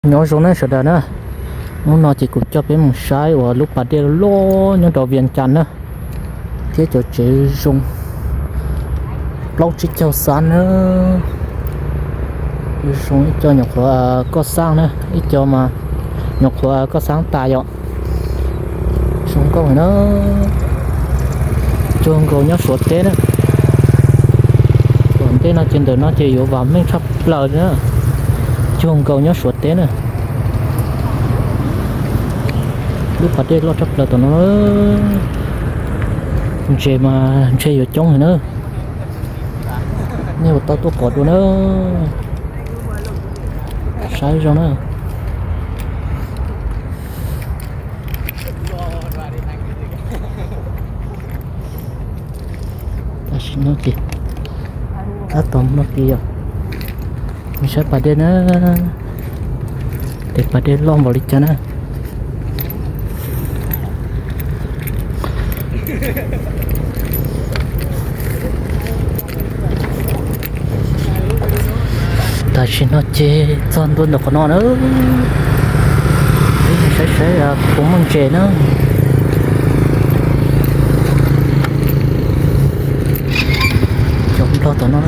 Nyob zoo na sawv daws na, hnub no ces kuv coj peb mus saib uas lub pas dej loj nyob rau Vias Cas na, thiab cov tsev zoo plaub tsib caug xab na, zoo ib co nyuam qhuav koj xab na, ib co mas nyuam qhuav koj xab tas yom. Zoo nkauj na, cuag nkaus nyob Suav teb na. Tom ntej no ces ntawm no ces yuav vam meej tshaj plaws na, cuag nkaus nyob Suav teb na. Lub pas dej loj tshaj plaws tom no, ntses mas ntshe yuav coob heev na. Nej ua tau tuaj pom dua na, saib zoo na. Tam sim no ces tab tom no ces yog saib pas dej na, tes pas dej loj npaum li cas na. Tam sim no ces txog ntua ntawm qhov no na, peb saib saib puas muaj ntses na. Cov nplog tom no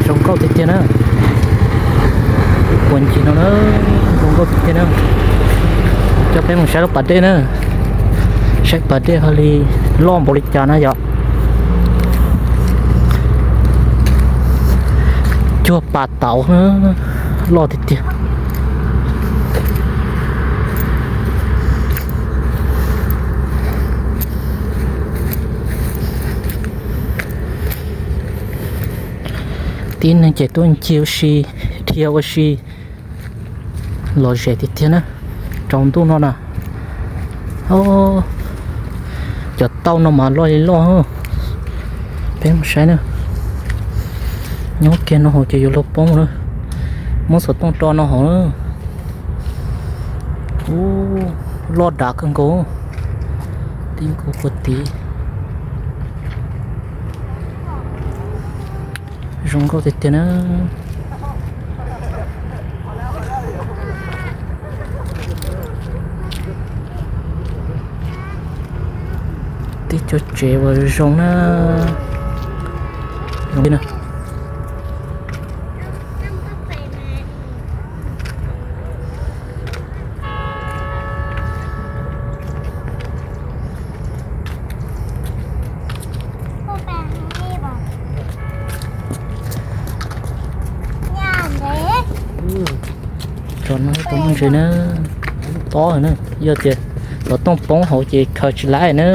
zoo nkauj tiag tiag na, puas ntsis no na, zoo nkauj tiag tiag na. Coj peb mus saib lub pas dej na, saib pas dej ho li loj npaum li cas na yom. Cuag pas tauv, loj tiag tiag. Tib neeg ces tuaj ncig ua si, dhia ua si, lom zem tiag tiag na, rau ntuj no na. Cov tauj no mas loj li loj, peb mus saib na. Nyob kiag no hauv ces yuav luag poob na, muab xov tooj rau no hauv na. Ub, loj dav kawg nkaus, tib nkaus puag tid. Zoo nkauj tiag tiag na. Tib co tsev uas zoo na. Tso no tau muaj ntses na, tob na, yog tias xov tooj poob hauv ces khaws tsis laib na.